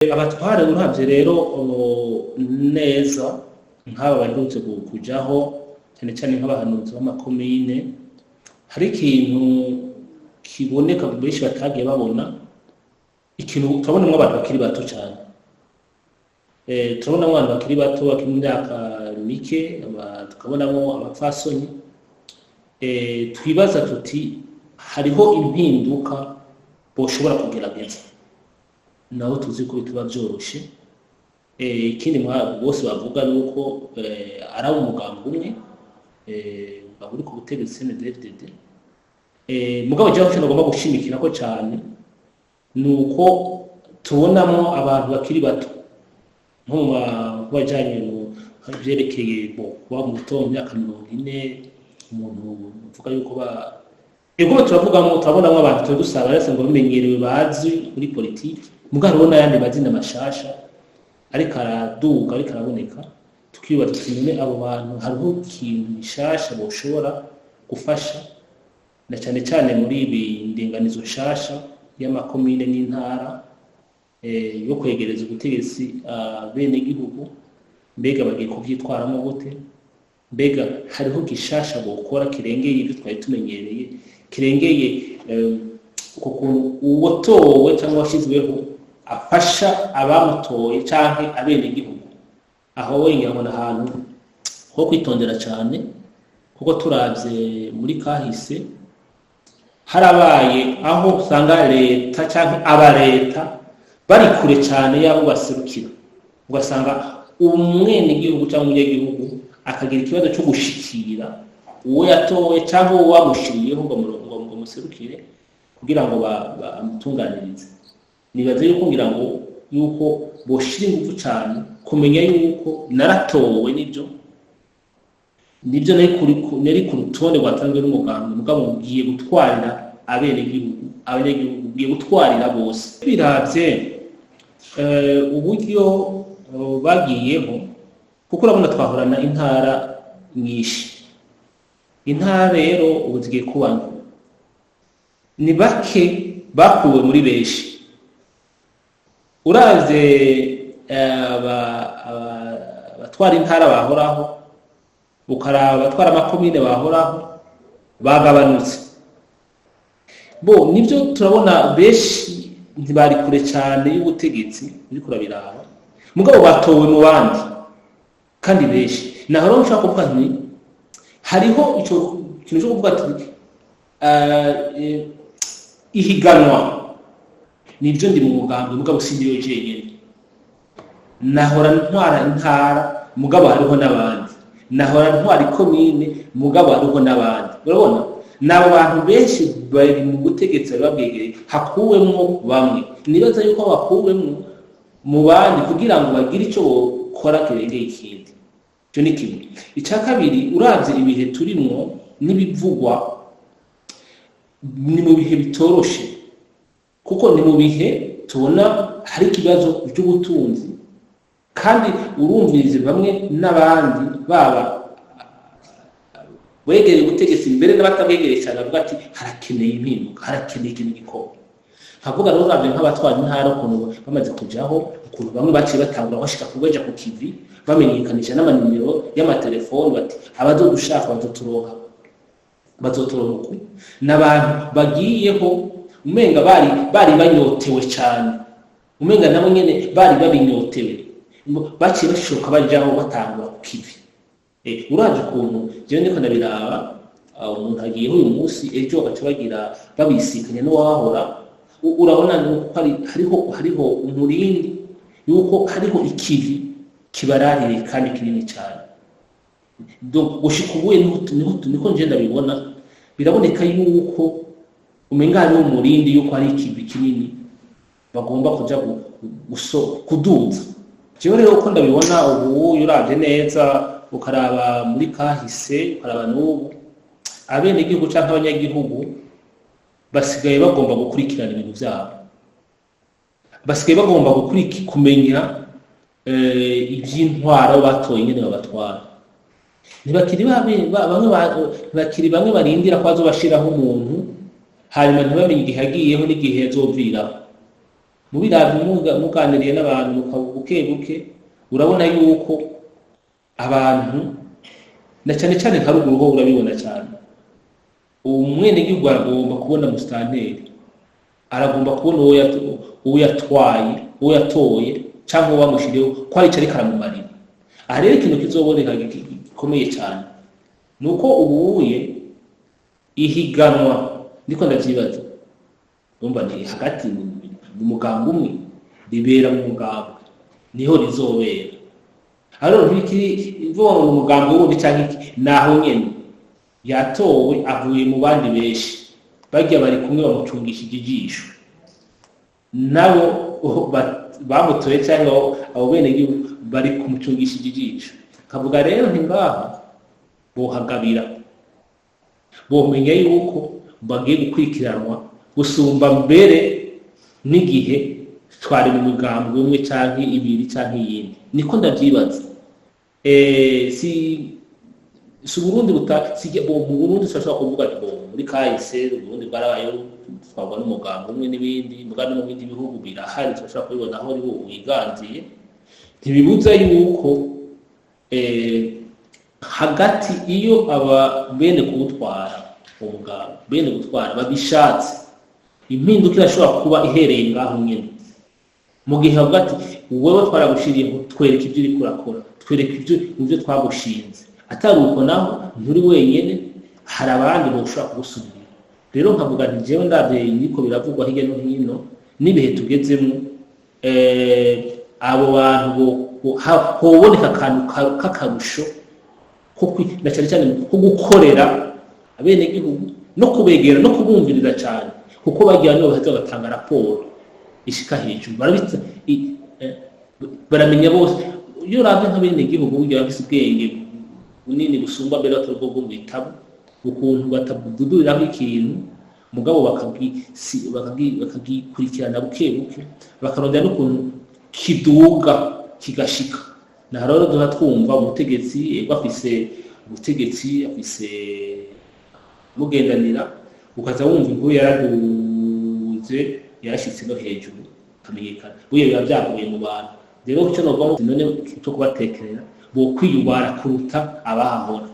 Abatware uravye rero neza nk'aba baherutse kujaho, cane cane nk'abahanuzi b'amakomine, hari ikintu kiboneka benshi batagiye babona. Ikintu turabonamwo abantu bakiri bato cane. Turabonamwo abantu bakiri bato, bakiri mu myaka mike, tukabonamwo abapfasoni. Twibaza tuti hariho impinduka boshobora kugerageza, naho tuzi ko bitaba vyoroshe. Ikindi bose bavuga nuko ari umugambi umwe uri ku butegetsi, CNDD-FDD. Mugabo jewe ico nagomba gushimikirako cane nuko tubonamwo abantu bakiri bato, nko mu bajanye mu vyerekeye kuba muto, mu myaka 40, umuntu uvuga yuko ba ego turavugamwo, turabonamwo abantu turi dusaba bose ngo bimenyerewe, bazi muri politiki. Mugabo hariho n'ayandi mazina mashasha ariko araduga, ariko araboneka. Tukibaza tuti none abo bantu hariho ikintu gishasha boshobora gufasha, na cane cane muri ibi ndinganizo nshasha y'amakomine n'intara, yo kwegereza ubutegetsi abenegihugu? Mbega bagiye kuvyitwaramwo gute? Mbega hariho gishasha bokora kirengeye ibyo twari tumenyereye, kirengeye uko kuntu uwatowe cyangwa washyizweho afasha abamutoye canke abenegihugu? Aho wengera ngo ni ahantu ho kwitondera cane, kuko turavye muri kahise harabaye aho usanga leta canke abareta bari kure cane y'abo baserukira, ugasanga umwenegihugu cyangwa umunyagihugu akagira ikibazo cyo gushikira uwo yatowe cyangwa uwo bamushiriyeho ngo muserukire kugira ngo bamutunganirize. Nibaze yuko ngira ngo yuko boshira ingufu cane kumenya yuko naratowe, nibyo nari ku rutonde rwatanzwe n'umugambwe, mugabo ngiye gutwarira abenegihugu, abanyagihugu, ngiye gutwarira bose. Biravye uburyo bagiyeho, kuko urabona twahorana intara nyinshi, intara rero ubu zigiye kuba nke, ni bake bakuwe muri benshi. Uravye abatwara intara bahoraho, ukaraba abatwara amakomine bahoraho, bagabanutse. Bo nibyo turabona benshi ntibari kure cyane y'ubutegetsi, uriko urabiraba, mugabo batowe mu bandi kandi benshi. Naho rero nshaka kuvuga nti hariho ico kintu cyo kuvuga ati ihiganwa. Nibyo, ndi mu mugambwe, mugabo si ndiyo jenyene. Nahora ntwara intara, mugabo hariho n'abandi. Nahora ntwara ikomine, mugabo hariho n'abandi. Urabona n'abo bantu benshi bari mu butegetsi bari babwegereye, hakuwemwo bamwe. Nibaza yuko bakuwemwo mu bandi kugira ngo bagire ico bokora kirengeye ikindi. Ico ni kimwe. Ica kabiri, uravye ibihe turimwo n'ibivugwa, ni mu bihe bitoroshe, kuko ni mu bihe tubona hari ikibazo by'ubutunzi, kandi urumvirize bamwe n'abandi, baba wegereye ubutegetsi mbere n'abatabwegereye cyane, bavuga ati harakeneye impinduka, harakeneye ikintu gikorwa. Nkavuga rero uravye nk'abatwara intara ukuntu bamaze kujaho, ukuntu bamwe baciye batangura bashika kubaja ku kivi, bamenyekanisha n'amanimero y'amatelefoni, bati abazodushaka bazoturonka, bazoturonka uku. N'abantu bagiyeho umenga bari banyotewe cyane, umenga nabo nyene bari babinyotewe, baciye bashoka bajaho batangura ku kivi. Uravye ukuntu jewe ndiko ndabiraba, umuntu agiyeho uyu munsi, ejo bagaca bagira babisikanya n'uwahora. Urabona nuko hariho umurindi yuko hariho ikivi kibaraririye kandi kinini cyane. Donc gushika ubu niko nje ndabibona, biraboneka yuko umenga hariho umurindi yuko hari ikivi kinini bagomba kuja kuduza. Jewe rero uko ndabibona ubu, uravye neza, ukaraba muri kahise, ukaraba n'ubu, abenegihugu canke abanyagihugu basigaye bagomba gukurikirana ibintu vyabo, basigaye bagomba kumenya ivy'intwaro batoye ingene babatwara. Ntibakiri bamwe ntibakiri bamwe barindira ko bazobashiraho umuntu, hanyuma ntibamenye igihe agiyeho n'igihe azoviraho. Mubiravye muganiriye n'abantu buke buke, urabona yuko abantu na cane cane nka ruguru ho urabibona cane. Umwenegihugu aragomba kubona musitanteri, aragomba kubona uwo yatwaye, uwo yatoye canke uwo bamushiriyeho ko arico ariko aramumarira. Aha rero ikintu kizoboneka gikomeye cane nuko ubuye ihiganwa, ndiko ndavyibaza, urumva ni hagati mu mugambwe umwe, ribera mu mugambwe niho rizobera. Rero ntibikiri ivuga ngo umugambwe wundi canke iki, naho nyene yatowe avuye mu bandi benshi barya bari kumwe bamucungishije ijisho, nabo bamutoye canke abo benegihugu bari kumucungishije ijisho. Kavuga rero nti ngaha bohagabira, bomenya yuko bagiye gukurikiranwa gusumba mbere n'igihe twari mu mugambwe umwe canke ibiri canke iyindi. Niko ndavyibaza. Si Uburundi mu Burundi turashobora kuvuga ati bo muri kahise Uburundi bwarabayeho twagwa n'umugambwe umwe n'ibindi, muga no mu bindi bihugu birahari turashobora kubibona aho ari bo wiganziye. Ntibibuza yuko hagati iyo aba bene kuwutwara umugambwe, bene gutwara babishatse, impinduka irashobora kuba ihereye ngaho nyene. Mu gihe bavuga ati wewe twaragushiriyeho, twereke ibyo uriko urakora, twereke ibyo twagushinze, atari uko naho nturi wenyene, hari abandi boshobora kugusubirira. Rero nkavuga nti jewe ndavye biriko biravugwa hirya no hino n'ibihe tugezemwo, abo bantu hoboneka akantu k'akarusho na cane cane ko gukorera abenegihugu no kubegera no kubumviriza cane, kuko bagira nibo baheza bagatanga raporo ishika hejuru, baramenya bose. Iyo uravye nk'abenegihugu burya bafise ubwenge bunini busumba mbere batari ubwo mu bitabo, ukuntu batavuduriraho ikintu mugabo bakagikurikirana buke buke, bakarondera n'ukuntu kiduga kigashika. Naho rero duha twumva umutegetsi ego afise ubutegetsi, afise mugendanira, ukaza wumva inkuru yaraduze yarashitse no hejuru ikamenyekana, burya biba vyavuye mu bantu. Rero ico novuga none cyo kubatekerera, bokwiyubara kuruta abahahora.